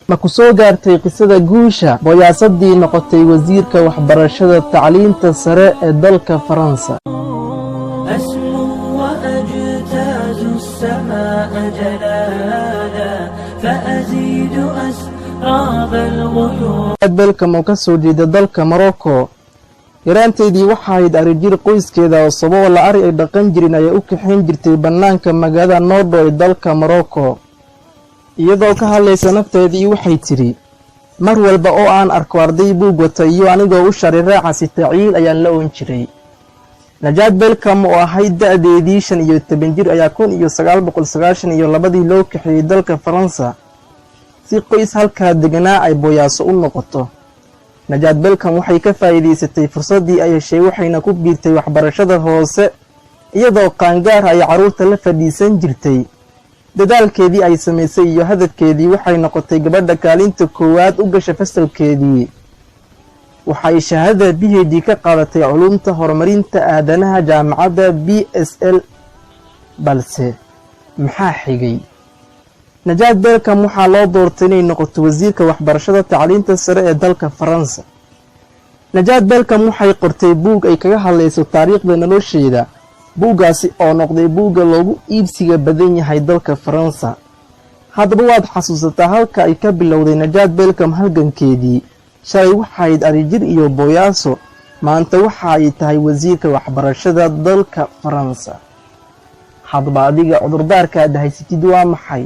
Ma ku soo gaartay qisada guusha boyaasadii noqotay wasiirka waxbarashada tacliinta sare ee dalka Faransa? أسمو وأجتاز السماء جلالا، فأزيد أسراب الغيوم. Belkam oo ka soo jeeda dalka Morocco, yaraanteydii waxa ahayd arijir. Qoyskeeda oo saboola ari ay dhaqan jirin ayaa u kaxayn jirtay bannaanka magaalada Nodo ee dalka Morocco. Iyadoo ka hadlaysa nafteedii, waxay tidhi: "Mar walba oo aan arko arday buug wata iyo anigoo u shari raaca sita, ciil ayaan la oon jiray." Najaad Belkam oo ahayd da'deedii 15 jir ayaa 1992-dii loo kaxeeyey dalka Faransa si qoys halkaa deganaa ay boyaaso u noqoto. Najaad Belkam waxay ka faa'iidaysatay fursaddii ay heshay, waxayna ku biirtay waxbarashada hoose. Iyadoo qaangaar ay carruurta la fadhiisan jirtay. Dadaalkeedii ay samaysay iyo hadafkeedii, waxay noqotay gabadha kaalinta koowaad u gasha fasalkeedii. Waxay shahaadada PhD ka qaadatay culuumta horumarinta aadanaha jaamacadda BSL. Balse maxaa xigay? Najaad Belkam waxaa loo doortay inay noqoto wasiirka waxbarashada tacliinta sare ee dalka Faransa. Najaad Belkam waxay qortay buug ay kaga hadlayso taariikhda nolosheeda, buuggaasi oo noqday buugga loogu iibsiga badan yahay dalka Faransa. Haddaba, waad xasuusataa halka ay ka bilowday Najaad Belkam halgankeedii? Shalay waxayd arijir iyo booyaaso, maanta waxa ay tahay wasiirka waxbarashada dalka Faransa. Haddaba, adiga cudurdaarka aad haysatid waa maxay?